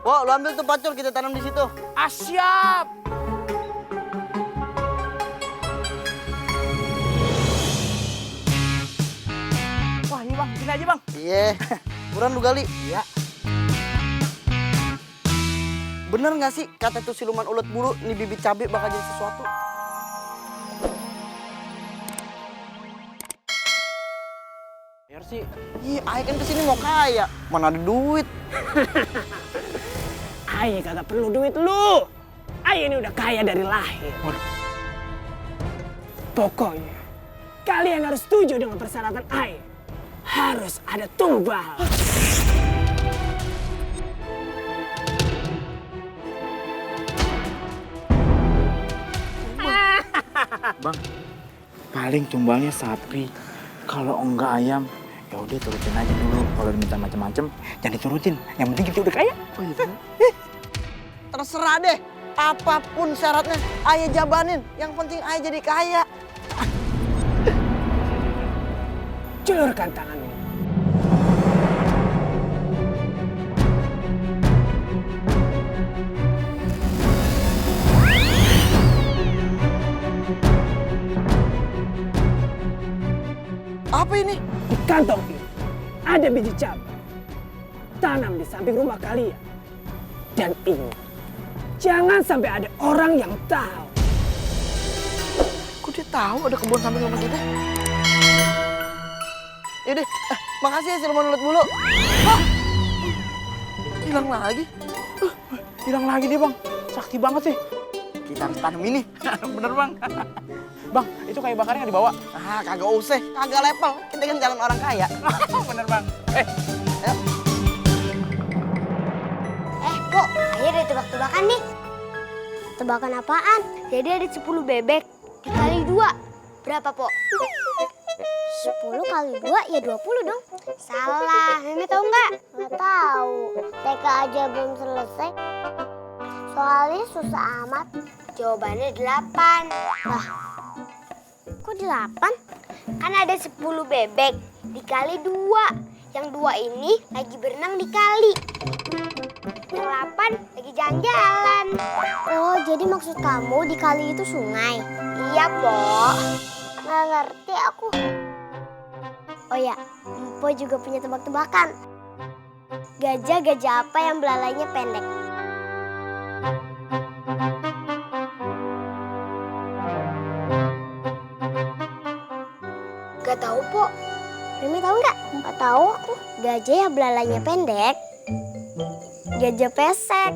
Wo, lu ambil tuh pacul, kita tanam di situ. Ah, siap. Wah, ini bang, sini aja bang. Iya, buruan lu gali. Iya. Bener nggak sih kata tuh siluman ulet bulu, nih bibit cabai bakal jadi sesuatu? Biar sih. Iya, Ae kan kesini mau kaya, mana ada duit. Aye kagak perlu duit lu. Aye ini udah kaya dari lahir. Pokoknya kalian harus setuju dengan persyaratan Aye. Harus ada tumbal. Bang, paling tumbalnya sapi. Kalau enggak ayam, ya udah turutin aja dulu. Kalau diminta macam-macam, jangan diturutin. Yang penting kita udah kaya. Oh iya. Terserah deh, apapun syaratnya Ae jabanin. Yang penting Ae jadi kaya. Julurkan tanganmu. Apa ini? Di kantong ini ada biji cabai. Tanam di samping rumah kalian. Dan ingat, jangan sampai ada orang yang tahu. Kok dia tahu ada kebun samping rumah kita? Yaudah, makasih ya siluman ulet bulu. Hah? Hilang lagi? Hilang lagi dia bang, sakti banget sih. Kita harus tanam ini. Bener bang. Bang, itu kayu bakarnya dibawa. Ah, kagak usah, kagak level. Kita kan jalan orang kaya. Bener bang. Ayo. Kok ayo ada tebak-tebakan nih. Tebakan apaan? Jadi ada 10 bebek dikali 2. Berapa, Po? 10 kali 2 ya 20 dong. Salah. Mimi tahu nggak? Nggak tahu. TK aja belum selesai. Soalnya susah amat. Jawabannya 8. Lah, kok 8? Kan ada 10 bebek dikali 2. Yang 2 ini lagi berenang di kali. Yang 8 lagi jalan-jalan. Oh, jadi maksud kamu di kali itu sungai? Iya, Po. Nggak ngerti aku. Oh ya, Empo juga punya tebak-tebakan. Gajah-gajah apa yang belalainya pendek? Gak tahu, Po. Mimi tahu nggak? Nggak tahu aku. Gajah yang belalainya pendek. Gajah pesek.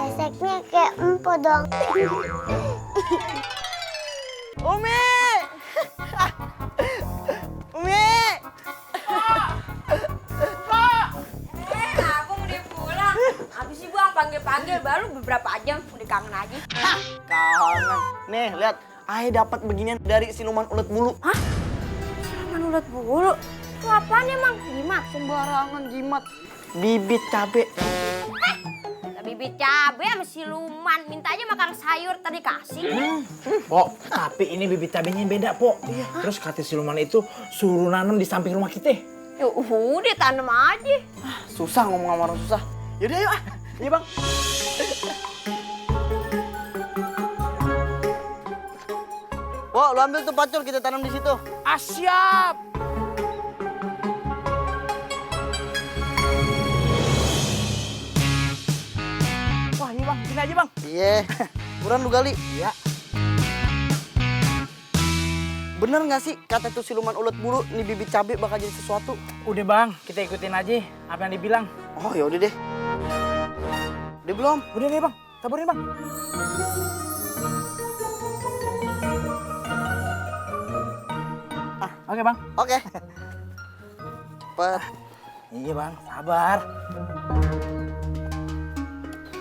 Peseknya kayak Empo dong. Umi! Umi! Aku udah pulang. Habis sih Bang panggil-panggil baru beberapa jam udah kangen aja. Kangen. Nih, lihat. Ae dapat beginian dari siluman ulet bulu. Hah? Siluman ulet bulu? Itu apaan emang? Jimat? Sembarangan jimat. Bibit cabe. Bibit cabe sama siluman. Minta aja makan sayur tadi kasih. Po, tapi ini bibit cabenya beda, Po. Iya. Terus kata siluman itu suruh nanam di samping rumah kita. Ya udah tanam aja. Susah ngomong sama orang susah. Yaudah yuk. Iya, Bang. Wo, lu ambil tuh pacul, kita tanam di situ. Ah, siap. Wah, ini Bang, sini aja, Bang. Iya, buruan lu gali. Iya. Bener nggak sih kata tuh siluman ulet bulu, nih bibit cabai bakal jadi sesuatu? Udah, Bang, kita ikutin aja apa yang dibilang. Oh, yaudah deh. Udah belum? Udah deh, Bang. Sabarin, Bang. Oke, Bang. Oke. Cepet. Iya, Bang. Sabar.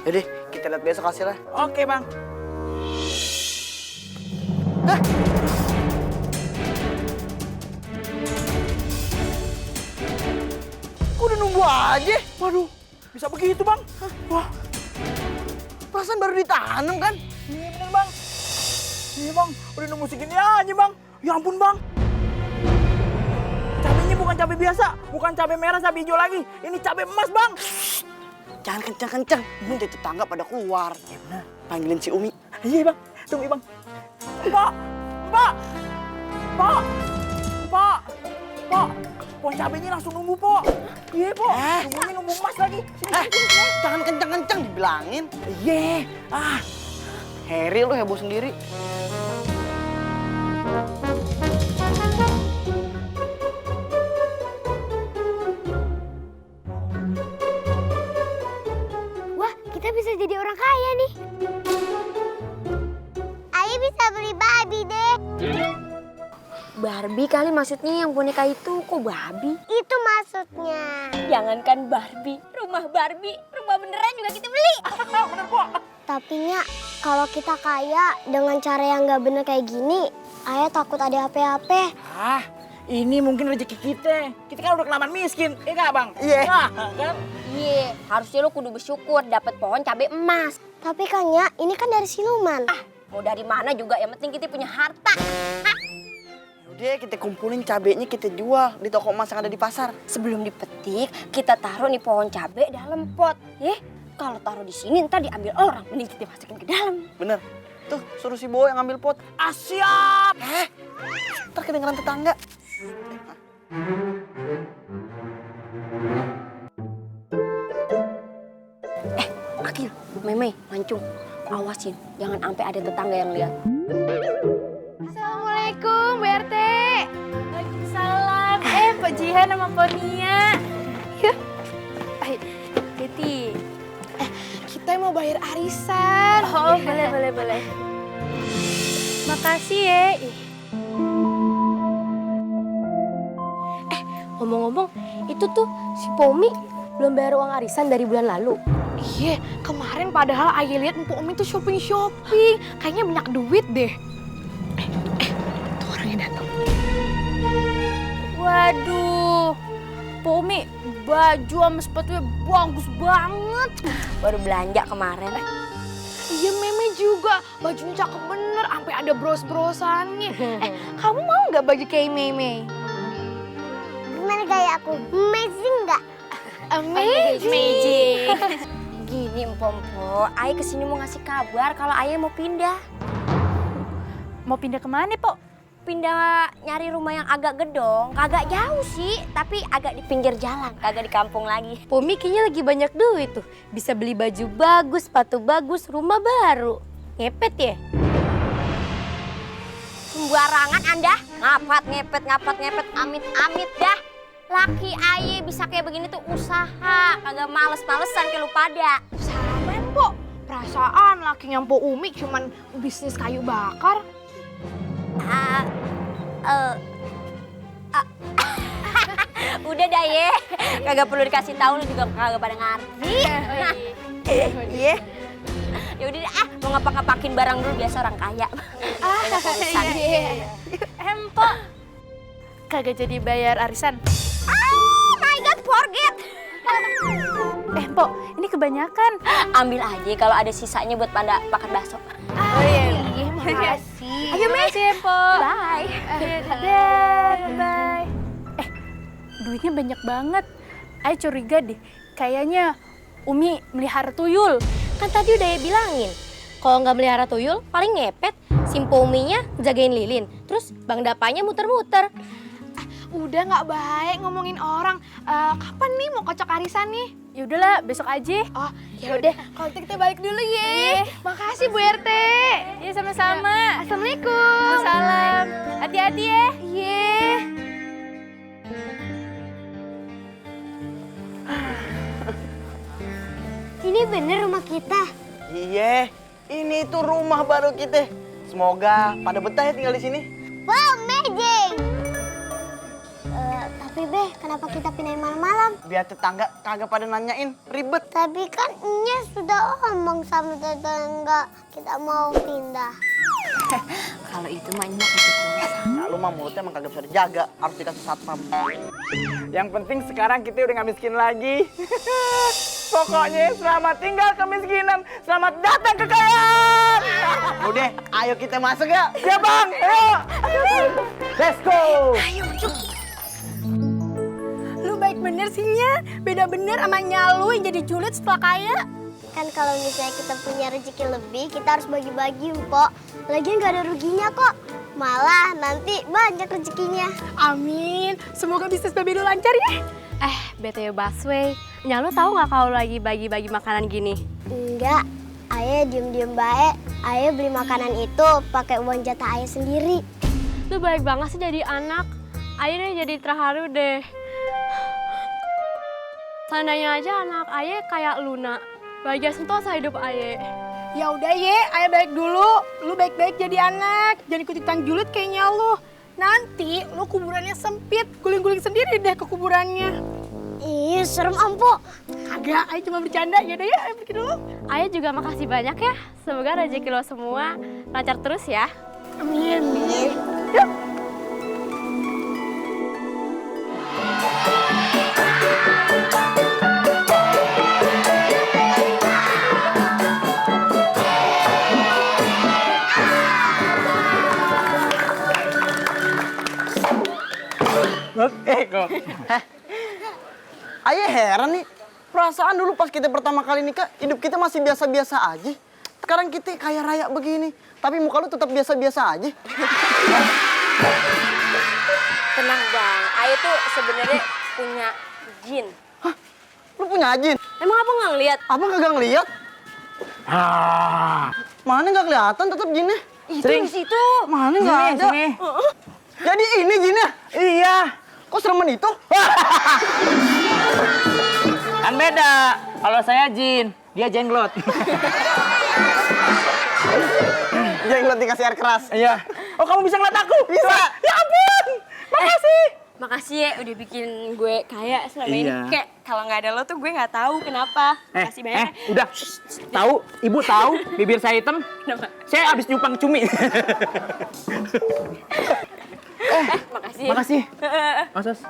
Yaudah, kita lihat besok hasilnya. Oke, Bang. Hah? Kok udah nunggu aja? Waduh, bisa begitu, Bang. Wah, Perasaan baru ditanam kan? iya bener, Bang. Iya, Bang. Udah nemu segini aja, Bang. Ya ampun, Bang. Cabenya bukan cabai biasa, bukan cabai merah, cabai hijau lagi. Ini cabai emas, Bang. jangan kencang-kencang. Nanti tetangga pada keluar. Ya benar. Panggilin si Umi. Iya bang, tunggu bang. Pak, Pak, Pak, Pak, Pak. Pohon cabenya langsung numbuh, Pak. Iya, Pak. Numbuhnya numbuh emas lagi. Sini. Jangan kencang-kencang dibilangin. Iya. Harry lu heboh sendiri. Wah, kita bisa jadi orang kaya nih. Ayo bisa beli Barbie deh. Barbie kali maksudnya yang boneka itu, kok Barbie? Itu maksudnya. Jangankan Barbie, rumah beneran juga kita beli. Tapi Nya, kalau kita kaya dengan cara yang nggak bener kayak gini, Ayah takut ada apa-apa. Ini mungkin rezeki kita. Kita kan udah kelamaan miskin, iya nggak bang? Iya. Kan? Iya, harusnya lo kudu bersyukur dapet pohon cabai emas. Tapi kan Nya, ini kan dari siluman. Mau dari mana juga, yang penting kita punya harta. Udah kita kumpulin cabenya kita jual di toko emas yang ada di pasar. Sebelum dipetik, kita taruh nih pohon cabai dalam pot. Kalau taruh di sini ntar diambil orang, mending kita masukin ke dalam. Bener. Tuh suruh si Bowo yang ngambil pot. Siap. Ntar kedengeran tetangga. Akil, Meme, Mancung, awasin, jangan sampai ada tetangga yang lihat. Assalamualaikum, Bu RT. Waalaikumsalam. Pak Jihan sama Konia. Yuk. Titi. Kita mau bayar arisan. Oh, boleh. Makasih ya. Ngomong-ngomong, itu tuh si Pomi belum bayar uang arisan dari bulan lalu. Iya, kemarin padahal Ayah lihat Mpok Umi tuh shopping. Kayaknya banyak duit deh. Tuh orangnya datang. Waduh, Mpok Umi baju sama sepatunya bagus banget. Baru belanja kemarin. Iya, Meme juga. Bajunya cakep bener, sampai ada bros-brosannya. Kamu mau nggak baju kayak Meme? Gimana gaya aku? Amazing nggak? Amazing. Gini Empok, Ayah kesini mau ngasih kabar kalau Ayah mau pindah. Mau pindah kemana, Pok? Pindah nyari rumah yang agak gedong, kagak jauh sih, tapi agak di pinggir jalan, kagak di kampung lagi. Pomi kayaknya lagi banyak duit tuh. Bisa beli baju bagus, sepatu bagus, rumah baru. Ngepet ya? Sembarangan Anda, ngapet ngepet, amit dah. Laki Ayah bisa kayak begini tuh usaha, kagak males-malesan kayak lu pada. Samen, Pok. Perasaan lakinya Mpok Umi cuman bisnis kayu bakar. Udah dah ye, kagak perlu dikasih tahu, lu juga kagak pada ngerti. Iya. Ya udah deh, mau ngapak-ngapakin barang dulu, biasa orang kaya. Banyak urusan. Mpok, kagak jadi bayar arisan. Oh my god, forget. Mpok, ini kebanyakan. Ambil aja kalau ada sisanya buat pada makan bakso. Iya, makasih. Ayo, Me. Makasih, Mpok. Bye. Bye. Duitnya banyak banget. Ayo curiga deh, kayaknya Umi melihara tuyul. Kan tadi udah ya bilangin. Kalau nggak melihara tuyul, paling ngepet. Si Pominya jagain lilin. Terus Bang Dapanya muter-muter. Udah nggak baik ngomongin orang. Kapan nih mau kocok arisan nih? Ya udahlah, besok aja. Oh, ya udah. Kalau gitu kita balik dulu ya. Makasih Bu RT. Iya, sama-sama. Assalamualaikum. Salam. Hati-hati ya. Iya. Ini bener rumah kita. Iya, ini tuh rumah baru kita. Semoga pada betah ya tinggal di sini. Wow, amazing. Tapi Be, kenapa kita pindahin malam-malam? Biar tetangga kagak pada nanyain, ribet. Tapi kan Nya sudah ngomong sama tetangga kita mau pindah. Kalau itu mah enak itu. Nah, lu mah mulutnya emang kagak bisa dijaga, harus dikasih satpam. Yang penting sekarang kita udah nggak miskin lagi. Pokoknya selamat tinggal kemiskinan, selamat datang kekayaan. Udah, ayo kita masuk ya. Ya bang, ayo. Let's go. Lu baik bener ngasihnya. Beda bener sama nyalu yang jadi julid setelah kaya. Kan kalau misalnya kita punya rezeki lebih, kita harus bagi-bagi, Mpok. Lagian gak ada ruginya kok. Malah nanti banyak rezekinya. Amin. Semoga bisnis baby lu lancar ya. BTW Baswe, Nyalu tahu nggak kalau lagi bagi-bagi makanan gini? Enggak, Ayah diem-diem baik. Ayah beli makanan itu pakai uang jatah Ayah sendiri. Lu baik banget sih jadi anak. Ayah jadi terharu deh. Seandainya aja anak Ayah kayak Luna, bahagia sentosa hidup Ayah. Ya udah Ye, Ayah balik dulu. Lu baik-baik jadi anak. Jangan ikut-ikutan julid kayaknya lu. Nanti lu kuburannya sempit. Guling-guling sendiri deh ke kuburannya. Ih, serem Ampo. Kagak, Ayah cuma bercanda. Yaudah ya, Ayah pergi dulu. Ayah juga makasih banyak ya. Semoga rezeki lo semua lancar terus ya. Amin. Yuk. Kok. Ayah heran nih, perasaan dulu pas kita pertama kali nikah, hidup kita masih biasa-biasa aja. Sekarang kita kaya raya begini, tapi muka lu tetap biasa-biasa aja. Tenang Bang, Ayah tuh sebenarnya punya jin. Lu punya jin? Emang Abang nggak ngeliat? Abang kagak ngeliat? Mana nggak kelihatan tetap jinnya? Itu di situ. Mana nggak ada? Jadi ini jinnya? Iya. Kok seremen itu? Kan beda. Kalau saya jin, dia jenglot. Jenglot dikasih air keras. Iya. Oh, kamu bisa ngeliat aku? Bisa. Ya ampun. Makasih. Makasih ya udah bikin gue kaya selama ini. Iya. Kayak kalau nggak ada lo tuh gue nggak tahu kenapa. Makasih banyak. Udah. Tahu, Ibu tahu bibir saya hitam? Kenapa? Saya habis nyupang cumi. Makasih. Makasih. Mas.